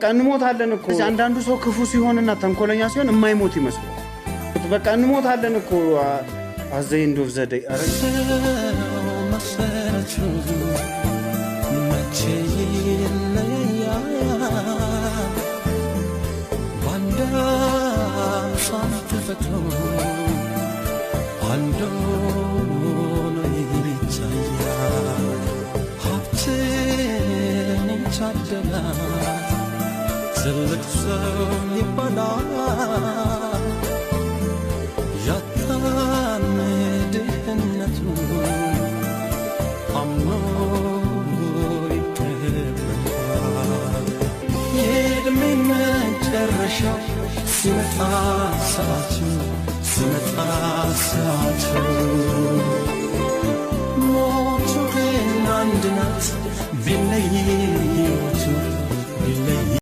በቃ እንሞታለን እኮ። አንዳንዱ ሰው ክፉ ሲሆንና ተንኮለኛ ሲሆን የማይሞት ይመስላል። በቃ እንሞታለን እኮ at the end of the day። ኧረ መሰረቱ መቼ ይለያል? በአንድ አምሳል ተፈጥሮ አንድ ሆኖ ይታያል። ሀብትን ይታደላል፣ ትልቅ ሰው ይባላል። ያጣን ድህነቱ አምኖ ይቀበላል። የዕድሜ መጨረሻው ሲመጣ ሰዓቱ፣ ሲመጣ ሰዓቱ፣ ሞቱ ግን አንድ ናት ቢለይ ሕይወቱ።